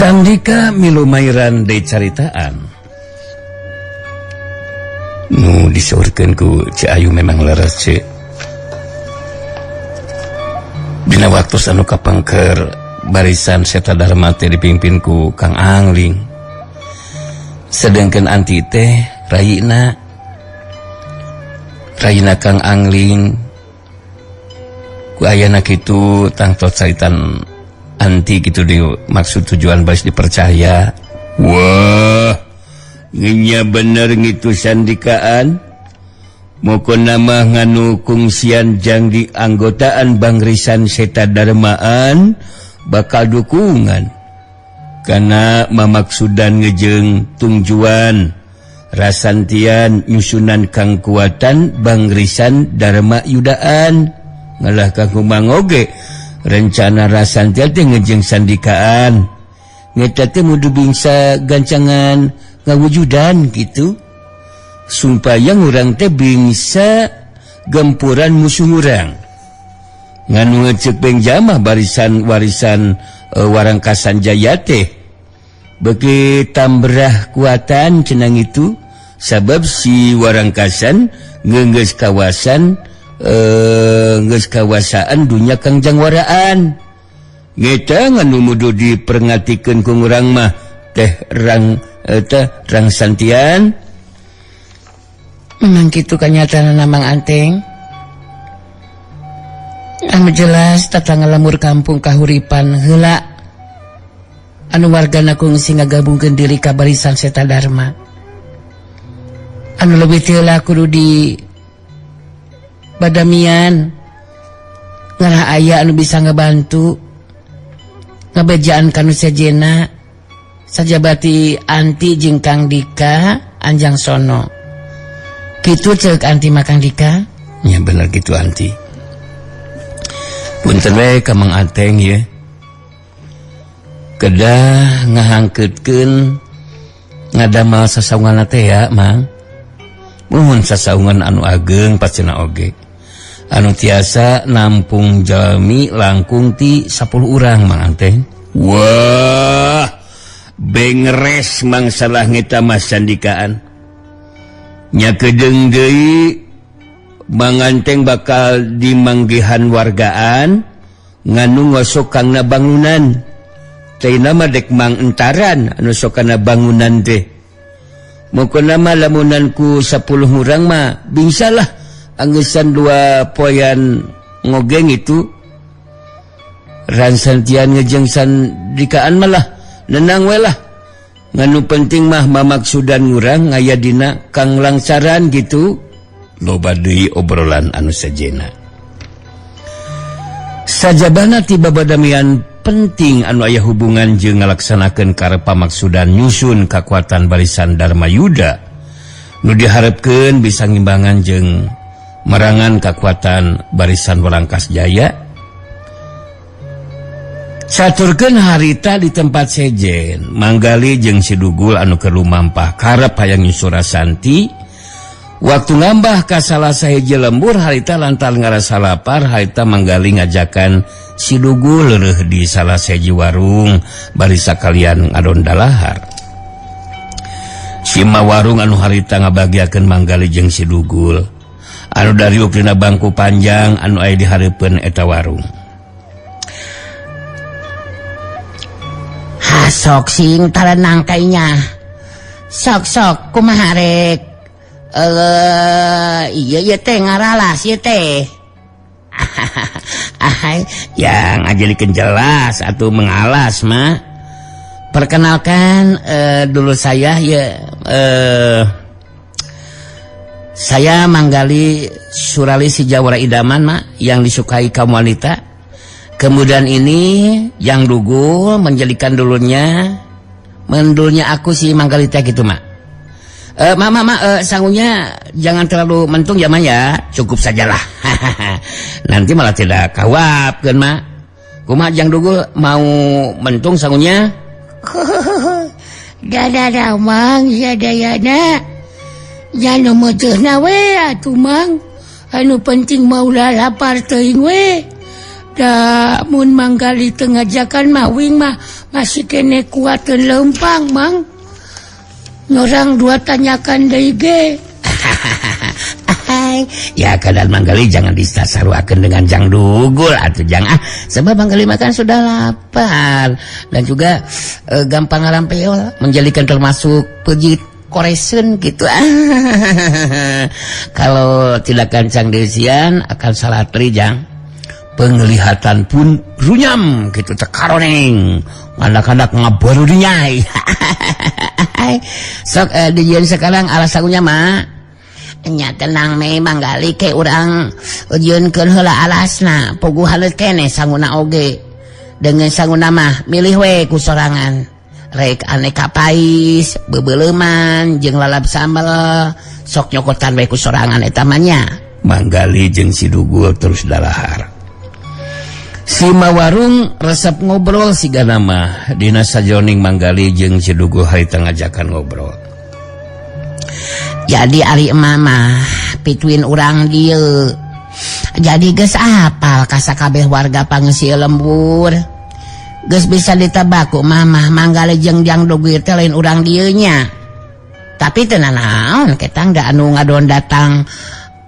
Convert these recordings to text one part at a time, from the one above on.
Kang Dika milu mairan deui caritaan nu disaurkeun ku Ceu Ayu. Memang leres, Ceu. Dina waktu anu kapengker barisan Seta Dharma teh dipimpin ku Kang Angling, sedangkan Anti teh rayina rayina Kang Angling. Ku ayana kitu tangtos caritan Anti gitu dimaksud tujuan baris dipercaya. Wah, ngenya bener gitu sandikaan. Moko nama nganu kungsian jang di anggotaan Bangrisan Seta Darmaan bakal dukungan karena mamaksudan ngejeng tungjuan rasantian nyusunan kangkuatan Bangrisan Dharma Yudaan ngalah kanggo mangoge rencana rasantian teh ngejeng sandikaan ngeta teh mudu bingsa gancangan ngawujudan gitu supaya urang teh bisa gempuran musuh urang. Nganu ngecek pengjamah barisan warisan Warangkasan Jaya teh beki tambrah kuatan cenang itu sabab si Warangkasan ngeunggeus kawasan geus kawasaan dunya Kangjangwaraan ngeta. Nganu mudu diperngatikeun ku urang mah teh rang teh rang santian. Memang gitu kenyataan, Mang Anteng. Anu jelas tatangga lembur kampung Kahuripan heula anu wargana kungsi ngagabungkeun diri ka barisan Seta Dharma. Anu lebih ti heula kudu di badamian ngarah aya anu bisa ngebantu ngebejaan kanu sejena sajabati Anti jeung Kang Dika Anjang Sono gitu. Cek Anti mah, Kang Dika. Ya, bener gitu, Anti. Punten we ka Mang Ateng ya, kedah ngahangkeutkeun ngadamal sasaungan teh ya, Mang. Muhun, sasaungan anu ageng pacena oge anu tiasa nampung jalmi langkung ti 10 urang, Mang Anteng. Wah, bengres, Mang, salah ngeta mah sandikaan nya. Kedeng deui Mang Anteng bakal dimanggihan wargaan nganu ngosok kangna bangunan teh nama dek mang entaran anu sokana bangunan teh. Mukona mah lamunan ku 10 urang mah bingsalah anggesan 2 poean ngogeng itu ransantian ngejeng sandikaan malah nenang we lah. Nganu penting mah mamaksudan ngurang ngaya dina kang langsaran gitu. Loba deui obrolan anu sejena sajabana tiba badamian penting anu aya hubungan jeung ngalaksanakeun karep pamaksudan nyusun kekuatan barisan Dharma Yuda nu diharapkeun bisa ngimbangan jeung merangan kekuatan barisan Warangkas Jaya. Caturkeun harita di tempat sejen Manggali jeung si Dugul anu keur lumampah karep hayang nyusul Rasanti. Waktu ngambah ka salah sahiji lembur harita lantaran ngarasa lapar harita Manggali ngajakan si Dugul leureih di salah sahiji warung bari sakalian ngadon dalahar. Sima warung anu harita ngabagiakeun Manggali jeung si Dugul anu dariuk dina bangku panjang anu aya di hareupeun eta warung. Sok sing talenang kayaknya. Sok sok kumaha rek? Eh, iya iya teh ngaralas ieu teh. Ahai, yang ngajadikeun jelas atau mengalas mah. Perkenalkan dulu saya ya, saya Manggali Surali si Jawara Idaman, Mak, yang disukai kaum wanita. Kemudian ini yang Dugul menjadikan dulunya mendulnya aku si Manggali teh gitu, Mak. Eh, mak, mak, mak, sangunya jangan terlalu mentung ya, Mak, ya. Cukup sajalah. Nanti malah tidak kawap kan, Mak. Kumaha, Jang Dugul, mau mentung sangunya? Dadah, Mang, sadayana. Jangan meuteuna we atuh, Mang. Anu penting mah ulah lapar teuing we. Da mun Manggali teu ngajakan mah wing mah masih kene kuateun leumpang, Mang. Nyorang dua tanyakan deui ge. Ya, keadaan Manggali jangan disasaruakeun dengan Jang Dugul atau jang ah, sebab Manggali makan sudah lapar dan juga gampang ngarampeol, menjadikan termasuk pejit koresun gitu. Kalau tidak gancang diusian akan salah jang, penglihatan pun runyam gitu, tekaroneng anak-anak ngabarunyai. Sok dijieun sekarang alas sangunya, Mak. Nya, tenang me, Manggali, ke urang jieunkeun heula alasna. Puguh halet keneh sanguna oge. Dengan sanguna mah milih we ku sorangan, rek aneka pais, bebeleuman jeung lalap sambal, sok nyokotan we ku sorangan eta mah nya. Manggali jeung si Dugul terus dalahar. Si Mawarung resep ngobrol siga nama. Dina sajoning Manggali jeung si Dugul harita ngajakan ngobrol. Jadi ari mama pituin urang dieu, jadi geus apal ka sakabeh warga pangsi lembur. Geus bisa ditebak ku mama, Manggali jeung Jang Dugul teh lain urang dieu nya. Tapi teu naon ketang da anu ngadon datang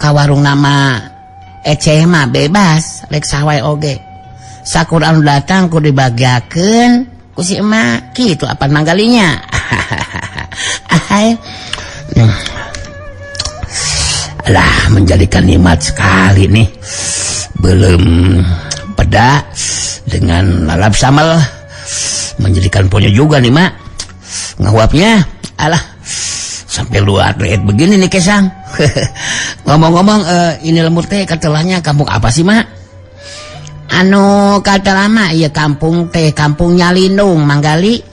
ka warung nama Eceh mah bebas, rek saha wae oge. Sakur anu datang ku dibagiakeun ku si emak kitu apan Manggalinya. Ahai. Lah, menjadikan nikmat sekali nih. Belum peda dengan lalap sambal menjadikan punya juga nih, Mak. Ngahuapnya alah sampai luar lihat begini nih kesang. Ngomong-ngomong, ini lembur teh katelahnya kampung apa sih, Mak? Anu kata lama ya kampung teh Kampung Nyalindung, Manggali.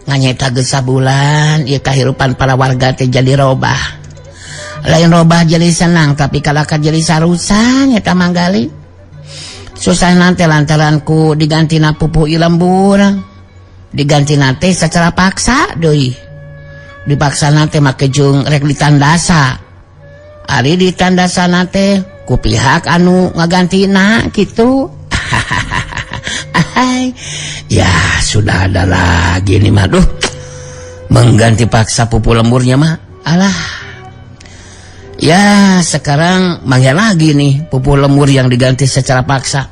Nganyeta geus sabulan ieu kahirupan para warga teh jadi robah. Lain robah jadi senang, tapi kalahka jadi sarusan eta, Manggali. Susah nanti lantaran ku digantina pupuh lembur, diganti nate secara paksa deui. Dipaksa nate make jeung rek ditandasa. Ari ditandasa nate ku pihak anu ngagantina gitu. Hai. Ya sudah ada lagi nih mah, duh, mengganti paksa pupuh lemburnya mah. Alah ya, sekarang manggil lagi nih pupuh lembur yang diganti secara paksa.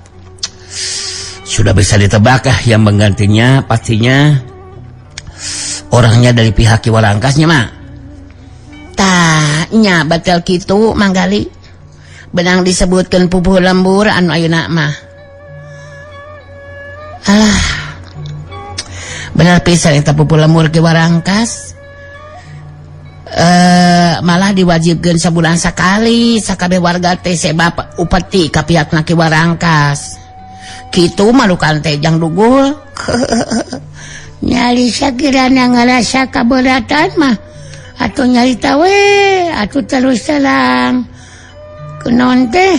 Sudah bisa ditebak ah, yang menggantinya pastinya orangnya dari pihak Ki Warangkasnya, Mak. Tah nya, batal kitu, Manggali. Benang disebutkan pupuh lembur anu ayeuna mah. Alah, bener pisan eta pupuh lembur Ki Warangkas. Malah diwajibkan sebulan sekali sakabeh warga teh sebab upeti ka pihak Ki Warangkas kitu malukan teh, Jang Dugul. Nyali sakirana ngarasa keberatan mah atau nyarita we atau terus terang kenon teh,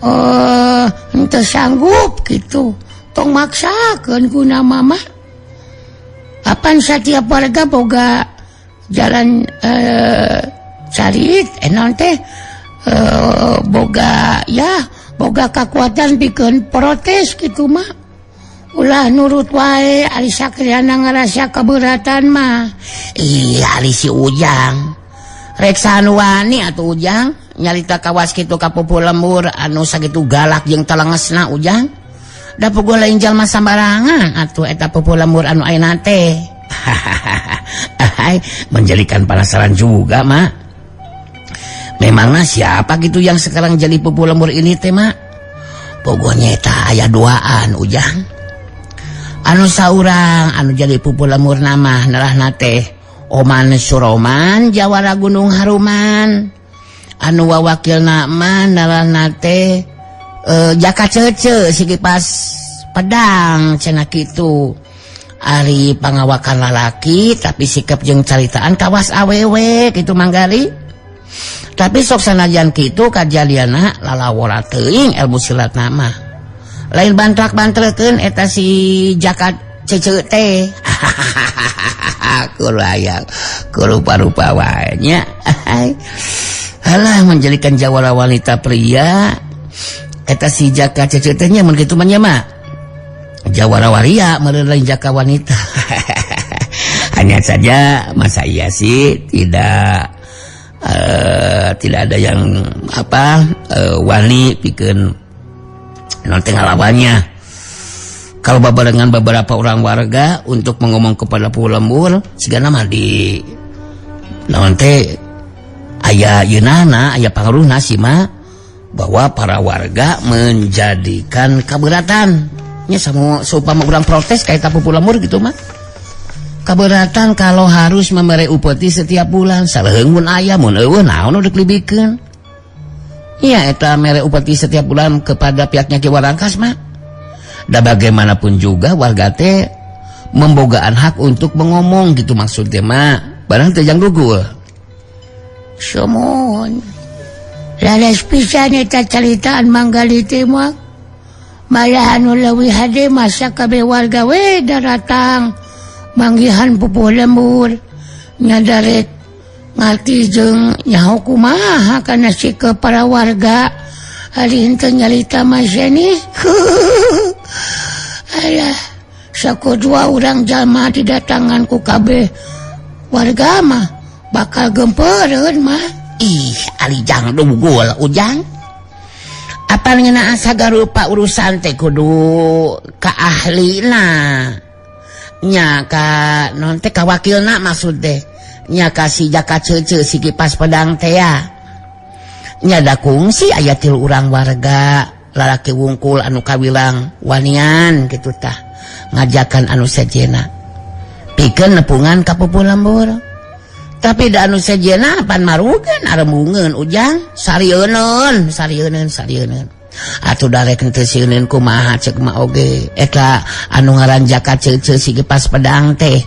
oh henteu sanggup gitu, tong maksakeun guna mama. Apan setiap warga boga jalan cari enon teh, boga ya boga kekuatan bikin protes gitu mah. Ulah nurut wae ari sakirana ngarasa keberatan mah. Iya, ari si Ujang rek anu wani atuh, Ujang, nyarita kawas kitu ka pupuh lembur anu sakitu galak jeung telengesna, Ujang. Da puguh lain jalma sambarangan atuh eta pupuh lembur anu ayeuna teh. Hai, menjadikan penasaran juga, Mak. Memangnya siapa gitu yang sekarang jadi pupuh lembur ini teh, Mak? Pokoknya eta aya duaan, Ujang. Anu saurang anu jadi pupuh lembur nama nerahna teh Oman Suroman Jawara Gunung Haruman. Anu wawakil nama nerahna teh Jaka Cece sigi pas pedang cenah kitu. Ari pangawakan lalaki, tapi sikap jeung caritaan kawas awewe gitu, Manggali. Tapi sok sanajan kitu kajadianna lalawora teuing ilmu silat nama lain bantrak-bantrekeun eta si Jaka Cece teh. Kurang rupa-rupa wae nya. Alah, menjadikan jawara wanita pria. Eta si Jaka Cece teh nya mun kitu mah nya mah jawara waria meureun, lain jaka wanita. Hanya saja masa iya sih tidak tidak ada yang apa wani pikeun nanti ngalawannya. Kalau babarengan beberapa orang warga untuk mengomong kepada pupuh lembur, sigana mah di naon teh, aya yeunana, aya pangaruhna sih mah, bahwa para warga menjadikan keberatan nya sama seumpama urang protes kayak pupuh lembur gitu mah, keberatan kalau harus memberi upeti setiap bulan. Saleuheung mun aya, mun euweuh naon udah libikeun. Iya, eta mere upeti setiap bulan kepada pihaknya Ki Warangkas mah. Da bagaimanapun juga warga teh membogaan hak untuk mengomong gitu maksudnya mah. Barang teh jang dugul. Sumuhun. Laras pisan eta caritaan Manggali teh mah. Malah anu leuwih hade masa kabeh warga we daratang manggihan pupuh lembur, nyadarek ngarti jeung nyaho kumaha kana sikep para warga. Ari henteu nyarita mah seni. Alah, sakodua urang jalma didatangan ku kabeh warga mah bakal gempereun mah. Ih, ari jang dugul, Ujang. Apa ngeunaan sagarupa urusan teh kudu ka ahlina. Nya ka non teh, ka wakilna maksud teh. Nya ka si Jaka Cece, si kipas pedang teh ya. Nya da kungsi aya tilu urang warga lalaki wungkul anu kawilang wanian gitu tah. Ngajakan anu sejena. Pikeun nepungan ka pupuh lembur. Tapi da anu sejena pan marugan arembungeun, Ujang, sarieun sarieun sarieun. Atuh darek henteu sieun kumaha, ceuk mah oge eta anu ngaran Jaka Cece si kipas pedang teh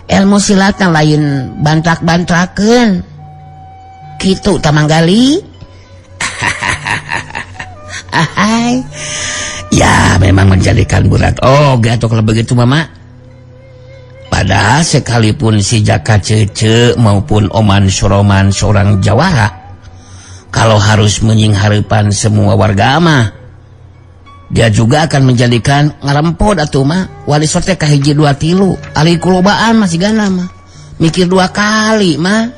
ilmu silatna lain bantrak-bantrakeun kitu ta, Manggali. Ahai. Ya memang menjadikan berat. Oh, atau kalau begitu mama. Padahal sekalipun si Jaka Cece maupun Oman Soroman seorang jawara, kalau harus menyingharipan semua warga mah, dia juga akan menjadikan ngarempod atuh mah. Wali sorte kahiji dua tilu, ari kulobaan masih gana mah. Mikir dua kali mah.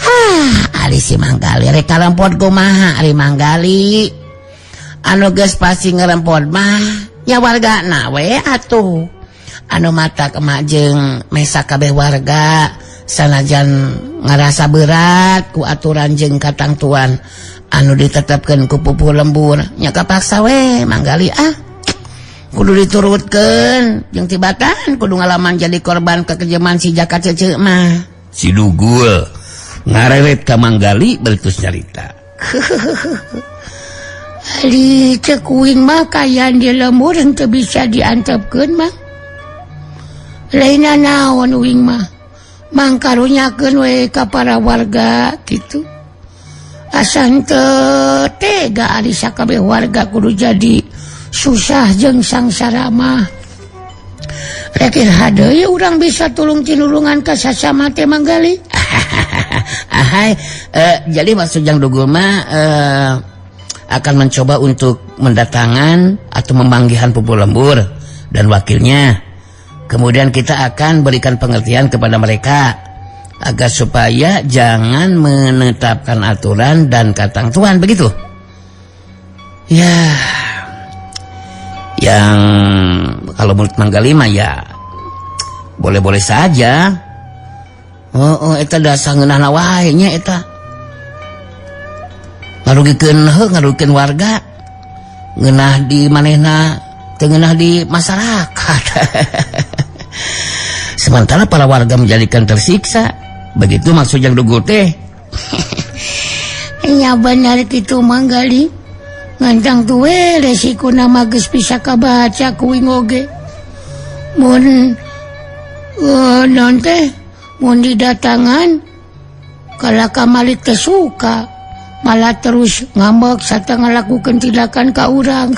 Hah, ari si Manggali rek karempod kumaha, ari Manggali? Anu geus pasti ngerempod mah nya wargana we atuh. Anu mata emak jeung mesa kabeh warga sanajan ngarasa berat ku aturan jeung katangtuan anu ditetapkeun ku pupuh lembur, nya kapaksa we, Manggali, ah, kudu diturutkeun jeung tibatan kudu ngalaman jadi korban kekejaman si Jaka Cece mah. Si Dugul ngareret ka Manggali beritus nyarita. Ari cek uing mah kaayaan di lembur henteu bisa diantepkeun mah. Lain naon, uing mah mangkarunyakeun we ka para warga gitu. Asa henteu tega ari sakabeh warga kudu jadi susah jeung sangsara mah. Rek iraha deui urang bisa tulung tinulungan ka sasama teh, Manggali? Ahai, jadi maksud Jang Dugul mah akan mencoba untuk mendatangan atau memanggihan pupuh lembur dan wakilnya. Kemudian kita akan berikan pengertian kepada mereka agar supaya jangan menetapkan aturan dan katangtuan begitu. Ya, yang kalau menurut Manggali mah ya boleh-boleh saja. Oh, eta dasar ngeunahna wae nya eta. Ngarugikeun heuh, ngarugikeun warga. Ngeunah di manehna, teu ngeunah di masyarakat. Sementara para warga menjadikan tersiksa. Begitu maksud yang dugul teh. Nya bener kitu, Manggali. Ngantang tuh we resiko mah geus bisa kabaca ku uing oge. Mun naon teh, mun didatangan kala kamari teu suka, malah terus ngambek sarta ngalakukeun tindakan ka urang.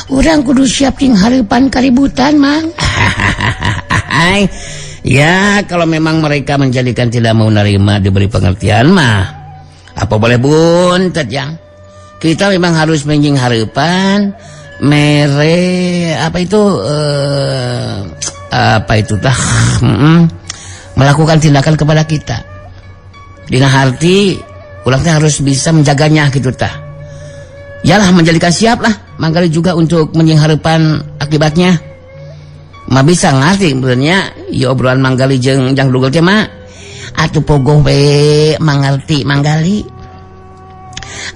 Urang kudu siap jeung hareupan kaributan, Mang. Hai. Ya, kalau memang mereka menjadikan tidak mau menerima diberi pengertian mah, apa boleh buntet, Jang. Kita memang harus menjing harapan mere apa itu apa itu tah melakukan tindakan kepada kita. Dina harti urang teh harus bisa menjaganya gitu tah. Yalah, menjadikan siap lah Manggali juga untuk menjing harapan akibatnya. Ma bisa ngerti sebenarnya ya obrolan Manggali jeung Jang Dugul teh, mah. Atuh pogoh we mangerti Manggali.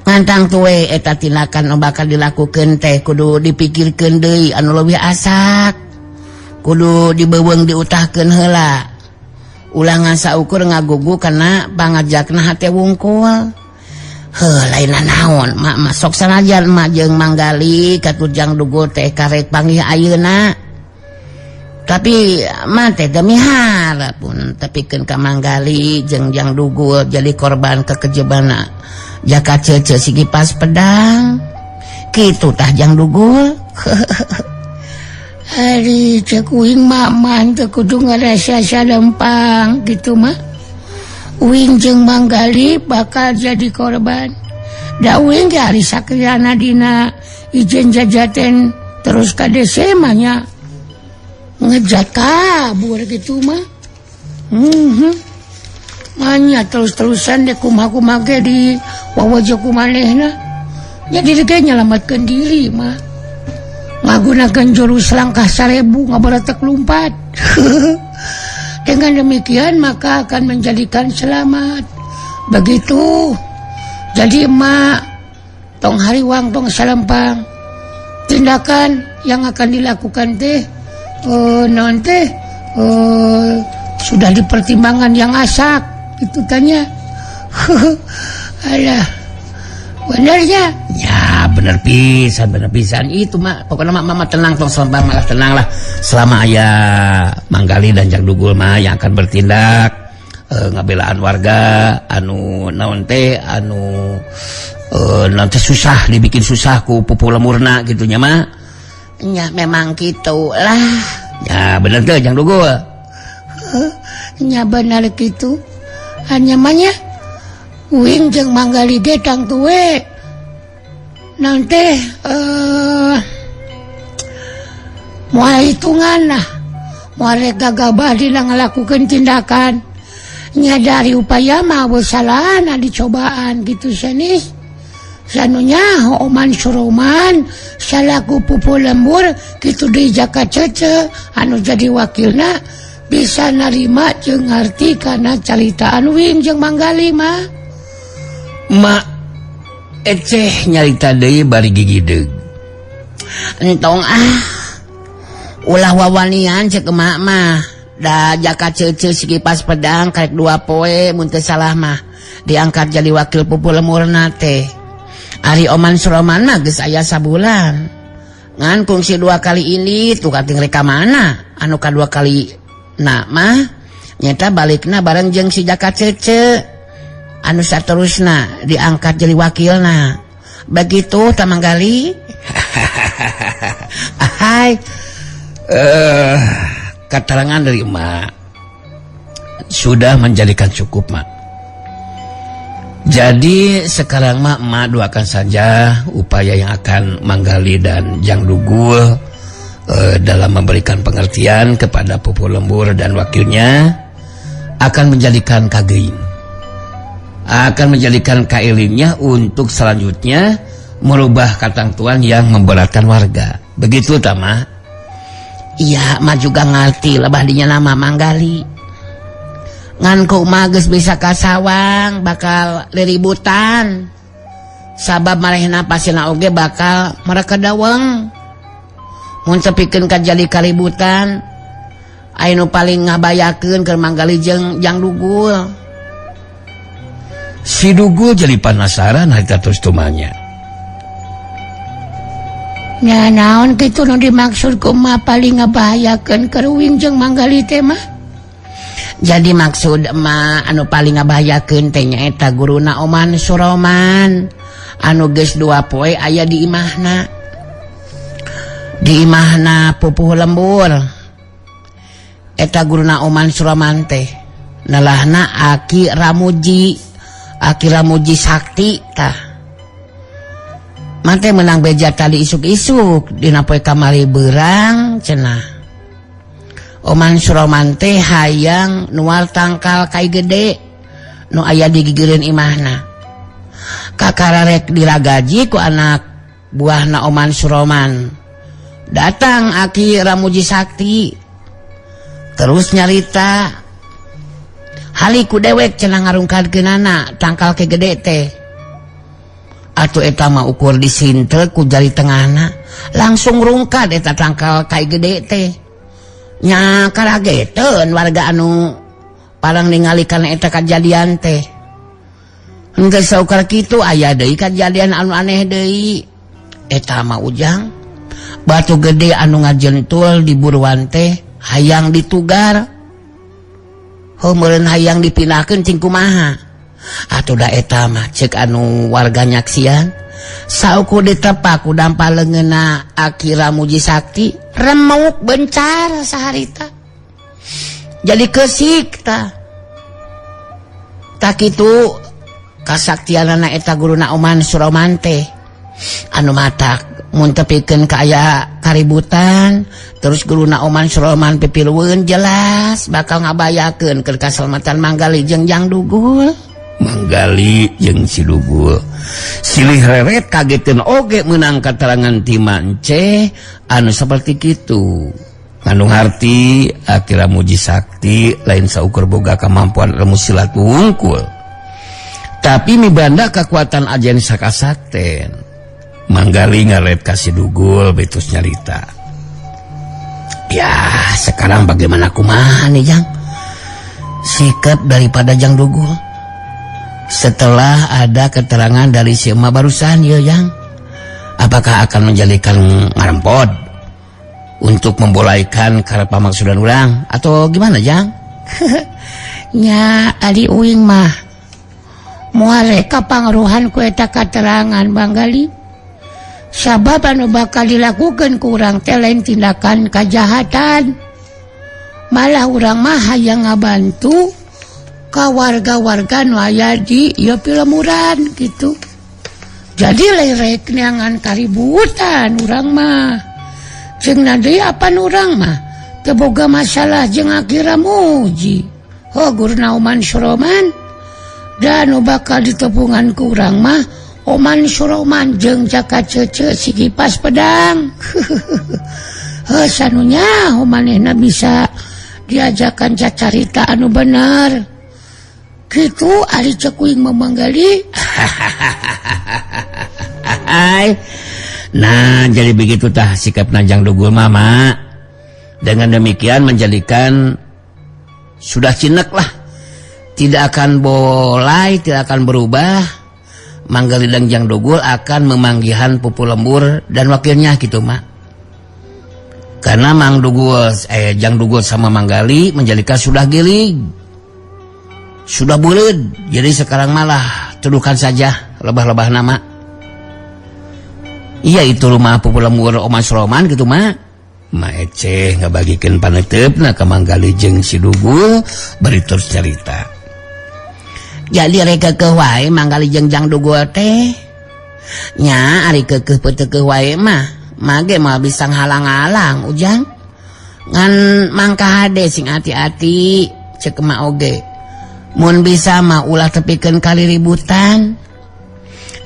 Ngantang tuwe eta tindakan nu bakal dilakukeun teh kudu dipikirkeun deui anu leuwih asak, kudu dibeuweung, diutahkeun heula, ulah ngan saukur ngagugu kana pangajakna hate wungkul. Heuh, lain naon, mak mah sok sanajan mak jeung Manggali katut Jang Dugul teh karek panggih ayeuna, tapi mah teh demi harap pun tepikeun ka Manggali jeung Jang Dugul jadi korban kekejebana Jaka Cece si kipas pedang kitu tah, Jang Dugul. Ari cek uing mah mah teu kudu ngarasa salempang gitu mah. Uing jeung Manggali bakal jadi korban. Da uing ge ari sakirana dina ijen jajaten terus ka dese mah nya ngejat kabur gitu mah. Manya terus-terusan deh kumaha-kumaha ge di wawajo kumanehna. Jadi ge nyelamatkeun diri mah. Ngagunakeun jurus langkah 1000 ngabaretek lumpat. Dengan demikian maka akan menjadikan selamat. Begitu. Jadi emak tong hariwang, tong salempang. Tindakan yang akan dilakukan teh naon teh sudah dipertimbangkan yang asak itu tanya. Alah. Benernya. Ya, bener pisan, bener pisan itu mah. Pokoknya mah mama tenang, tong selama malah tenang lah. Selama aya Manggali dan Jang Dugul mah yang akan bertindak ngabelaan warga anu naon teh anu naon teh susah, dibikin susah ku pupuh lemurna gitu nya mah. Ya memang gitu lah. Ya bener tuh, Jang Dugul. Nya bener gitu. Hanya manya uing jeung Manggali ge tangtu we nanti moal hitungan lah, moal rek gagabah dina ngalakukeun tindakan. Nyadari upaya mah salahna dicobaan gitu sanis sanunya Oman Suroman salaku pupuh lembur gitu di Jaka Cece anu jadi wakilna bisa narima jeung ngarti kana caritaan uing jeung Manggali mah. Mak Eceh nyarita deui bari gigideg. Entong ah, ulah wawanian cek emak mah. Da Jaka Cece si kipas pedang karek 2 poe mun teu salah mah diangkat jadi wakil pupuh lemurna teh. Ari Oman Suroman mah geus aya sabulan. Ngan kungsi dua kali ini tuh kating reka mana anu kadua kali na mah nyata balikna bareng jeung si Jaka Cece anu saterusna diangkat jadi wakilna. Begitu ta, Manggali? Hai, keterangan dari emak sudah menjadikan cukup, mak. Jadi sekarang mak emak doakan saja upaya yang akan Manggali dan Jang Dugul dalam memberikan pengertian kepada pupuh lembur dan wakilnya akan menjadikan kageing, akan menjadikan kailingnya untuk selanjutnya merubah katangtuan yang memberatkan warga. Begitu tama? Iya, mah juga ngerti lebah dinya nama Manggali. Ngan ku mah geus bisa kasawang bakal liributan. Sabab marehna pasina oge bakal mereka daweng. Mun tepikeun ka jadi kaributan, anu paling ngabayakeun keur Manggali jeung Jang Dugul. Si Dugul jadi penasaran harita terus tumanya. Ya naon kitu nu dimaksud ku mah paling ngabahayakeun keur uing jeung Manggali teh mah? Jadi maksud emak anu paling ngabahayakeun teh nyaeta guruna Oman Suroman anu geus 2 poe aya di imahna, di imahna pupuh lembur. Eta guruna Oman Suroman teh nelahna Aki Ramuji, Aki Ramuji Sakti tah. Mante menang beja tadi isuk-isuk dina poe kamari beurang cenah. Oman Suroman teh hayang nual tangkal kai gede nu aya di gigireun imahna. Kakararek diragaji ku anak buahna Oman Suroman. Datang Aki Ramuji Sakti. Terus nyarita haliku dewek cenah ngarungkadkeunana tangkal ke gede teh. Atuh eta mah ukur disintel ku jari tengahna langsung rungkad eta tangkal kai gede teh. Nya karageteun warga anu parang ningali kana eta kajadian teh. Henteu saukar kitu aya deui kajadian anu aneh deui. Eta mah Ujang batu gede anu ngajentul di buruan teh hayang ditugar. Heuh meureun hayang dipindahkeun cing kumaha. Atuh da eta mah cek anu warga nyaksian saukur ditepak ku dampal leungeunna Aki Ramuji Sakti remuk bencar saharita jadi kesik tah tak kitu kasaktianana eta guruna Oman Suroman teh anu matak mun tepikeun ka aya kaributan terus guruna Oman Suroman pipilueun jelas bakal ngabayakeun keur kasalamatan Manggali jeung Jang Dugul. Manggali jeung si Dugul silih reret kageteun oge meunang katerangan ti Mance anu saperti kitu. Ngandung harti Aki Ramuji Sakti lain saukur boga kemampuan ilmu silat wungkul tapi mibanda kekuatan ajen sakasakten. Manggali ngaret ka si Dugul betus nyarita. Ya sekarang bagaimana kumaha nih Jang sikap daripada Jang Dugul setelah ada keterangan dari si emak barusan ya Jang, apakah akan menjadikan ngarempod untuk membolaikan karep pamaksudan urang atau gimana Jang? Nya ari uing mah moal rek pangaruhan ku eta katerangan Manggali. Sabab anu bakal dilakukeun ku urang teh lain tindakan kajahatan, malah urang mah hayang ngabantu ka warga-warga nu aya di ieu pilemuran gitu. Jadi lain rek neangan kaributan urang mah. Jeung deui apan urang mah teu boga masalah jeung Aki Ramuji. Ho guruna Oman Suroman dan nu bakal ditepungan ku urang mah Oman Suroman jeung Jaka Cece si kipas pedang. Heuh sanunya manehna bisa diajakan cacarita anu bener. Gitu ari cek uing Manggali. Nah jadi begitu tah sikap Jang Dugul mama. Dengan demikian menjadikan sudah cinek lah, tidak akan bolai, tidak akan berubah. Manggali dan Jang Dugul akan memanggihan pupu lembur dan wakilnya gitu mak. Karena Mang Dugul, Jang Dugul sama Manggali menjadikan sudah gilig, sudah buleud. Jadi sekarang malah tuduhkan saja lebah-lebah nama. Iya itu rumah pupu lembur Oman Suroman gitu mak. Ma Eceh ngabagikeun paneuteup ka Manggali jeung si Dugul bari terus cerita. Jadi rek keukeuh wae Manggali jeung Jang Dugul teh. Nya ari keukeuh peuteukeuh wae mah mage moal bisa ngalang-alang Ujang. Ngan mangka hade sing hati-hati cek emak oge. Mun bisa mah ulah tepikeun kaliributan.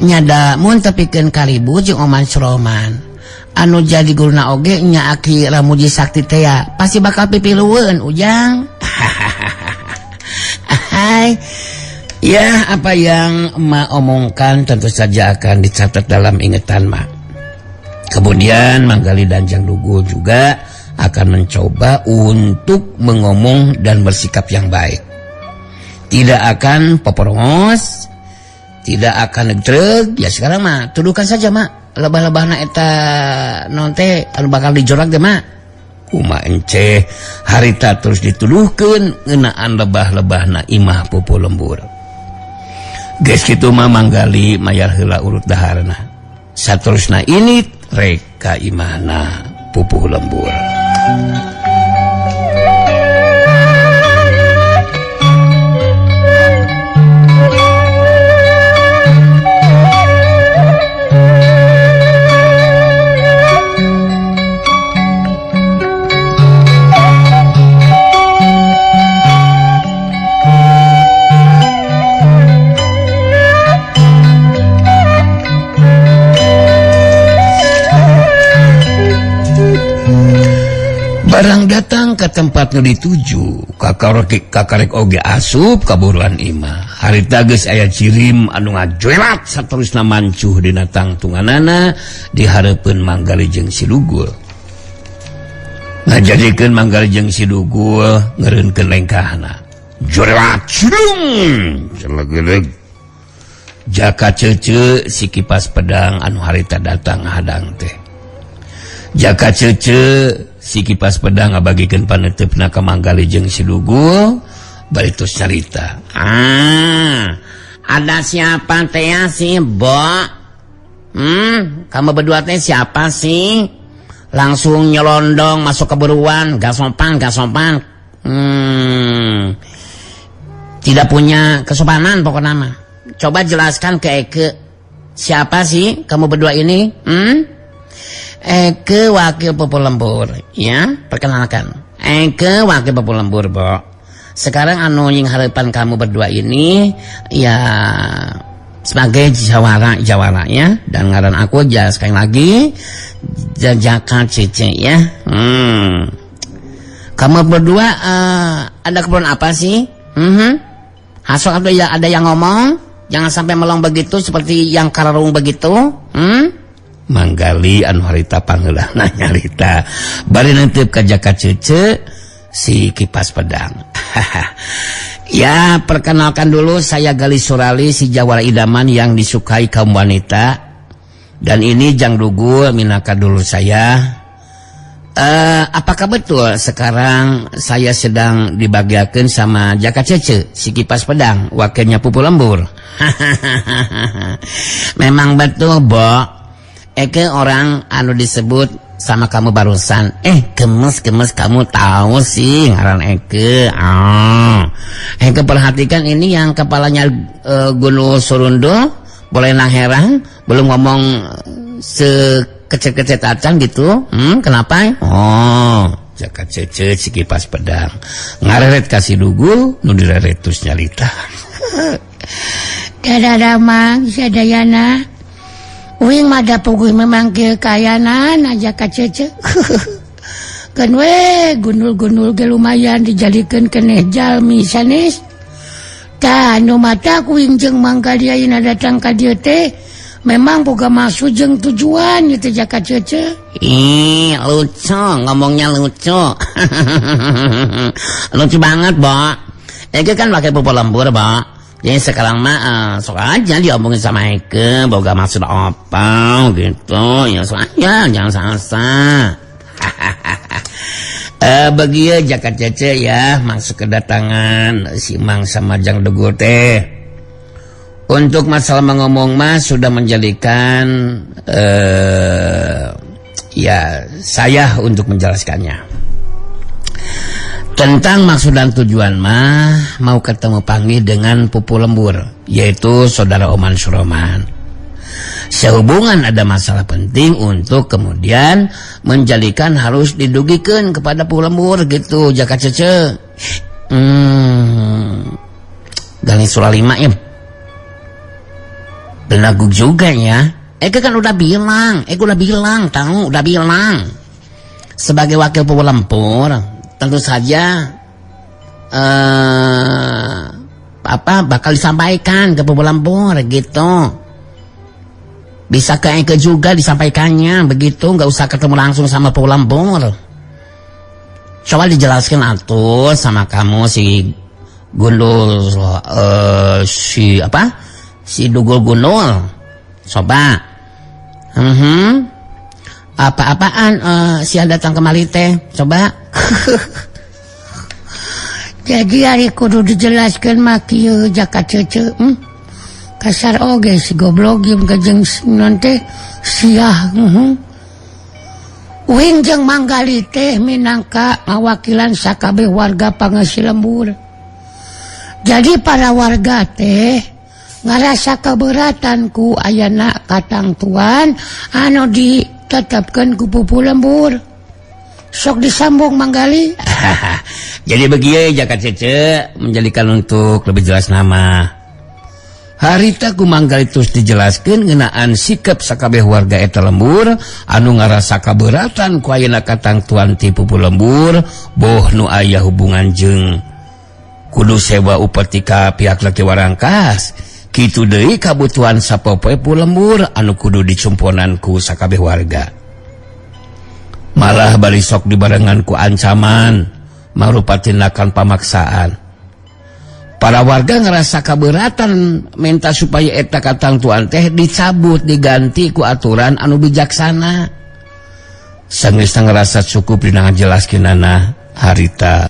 Nyada mun tepikeun karibut jeung Oman Suroman anu jadi guruna oge nya Aki Ramuji Sakti teh pasti bakal pipilueun Ujang. Hai. Ya apa yang emak omongkan tentu saja akan dicatat dalam ingatan mak. Kemudian Manggali dan Jang Dugul juga akan mencoba untuk mengomong dan bersikap yang baik. Tidak akan poporongos, tidak akan ngetreg. Ya sekarang mah tuduhkan saja mak lebah-lebahna eta non teh anu bakal dijorak teh mak. Kuma enceh harita terus dituduhkeun ngeunaan lebah-lebahna imah pupu lembur. Geus kitu mah Manggali mayar heula urut daharna. Saterusna ini rek ka imahna pupuh lembur. Barang datang ke tempat nu dituju, kakarek kakarek oge asup kaburuan imah. Harita geus aya jirim anu ngajuelat saterusna mancuh dina tangtunganana di hareupeun Manggali jeung si Dugul. Ngajadikeun Manggali jeung si Dugul ngeureunkeun lengkahna. Jurelat cilung celegedeg. Jaka Cece si kipas pedang anu harita datang hadang teh. Jaka Cece si kipas pedang ngabagikeun paneuteup ka Manggali jeung si Dugul bari tos carita. Ah, ada siapa teh sih, Bo? Kamu berdua teh siapa sih? Langsung nyelondong masuk ke buruan, gak sopan, gak sopan. Tidak punya kesopanan pokoknya mah. Coba jelaskan ke Eke, siapa sih kamu berdua ini? Eke wakil pupu lembur, ya, perkenalkan. Eke wakil pupu lembur, Bo. Sekarang anu yang harapan kamu berdua ini ya sebagai jawara jawara ya, dan ngaran aku aja sekali lagi Jaka Cece ya. Kamu berdua ada keperluan apa sih? Hasok atau ya ada yang ngomong? Jangan sampai melong begitu seperti yang kararung begitu. Manggali anu harita pangheulana nyarita bari neuteup ka Jaka Cece si kipas pedang. Ya, perkenalkan dulu, saya Gali Surali, si jawara idaman yang disukai kaum wanita. Dan ini Jang Dugul minangka dulu saya. Apakah betul sekarang saya sedang dibagiakan sama Jaka Cece, si kipas pedang, wakilnya Pupu Lembur? Memang betul, Bo. Eke orang anu disebut sama kamu barusan. Eh, gemes gemes, kamu tahu sih ngaran Eke. Ah. Eke perhatikan ini yang kepalanya Gunung Surundul, boleh heran, belum ngomong sekecil-kecil acan gitu. Kenapa? Oh, Jaka Cece si kipas pedang ngareret ka si Dugul nu direret tus nyalita. Dadah, Mang sadayana. Uing mah da puguh memang kieu kayanan aja ka Cece. Keun we gundul-gundul ge lumayan dijadikeun keneh jalmi sanes. Tah, nu mata kuing jeung Manggali ayeuna datang ka dieu teh memang boga maksud jeung tujuan gitu, Jaka Cece. Ih, lucu, ngomongnya lucu. Lucu banget, Bo. Eke kan pakai pupu lembur, Bo. Jadi sekarang mah sok aja diomongin sama Eke, boga maksud apa gitu. Ya sok aja, jangan sasa. Bagi ya Jaka Cece ya, maksud kedatangan si Mang sama Jang Dugul teh untuk masalah mengomong mah sudah menjadikan ya saya untuk menjelaskannya tentang maksud dan tujuan mah mau ketemu panggil dengan Pupu Lembur, yaitu saudara Oman Suroman, sehubungan ada masalah penting untuk kemudian menjadikan harus didugikan kepada Pupu Lembur gitu, Jaka Cece. Gali surah lima ya, belagu juga ya. Eke kan udah bilang, Eke udah bilang, tahu, udah bilang. Sebagai wakil Pupu Lembur, tentu saja apa bakal disampaikan ke Pupu Lembur gitu. Bisa ke Eke juga disampaikannya begitu, nggak usah ketemu langsung sama Pupu Lembur. Coba dijelaskan atuh sama kamu si Gundul, si apa? Si Dugul Gundul. Coba. Apa-apaan si datang kemari teh? Coba. Jadi ari kudu dijelaskan mah kieu, Jaka Cece. Kasar oge si goblok jeung jeung non teh siah. Uing jeung Manggali teh minangka ngawakilan sakabeh warga Pangasi Lembur. Jadi para warga teh ngarasa keberatan ku ayana katangtuan anu ditetapkan ku Pupu Lembur. Sok disambung, Manggali. Jadi begitu, Jaka Cece, menjadikan untuk lebih jelas nama. Harita ku Manggali terus dijelaskeun ngeunaan sikap sakabeh warga eta lembur anu ngarasa kaberatan ku ayeuna katangtuan ti pupu lembur, boh nu aya hubungan jeung kudu sewa upeti ka pihak laki warangkas. Kitu deui kabutuhan sapopoe pu lembur anu kudu dicumponan ku sakabeh warga. Malah bari sok dibarengan ku ancaman marupa tindakan pamaksaan. Para warga ngerasa keberatan, minta supaya eta katangtuan teh dicabut, diganti ku aturan anu bijaksana. Sanggeus ngerasa cukup dina ngajelaskeunana harita.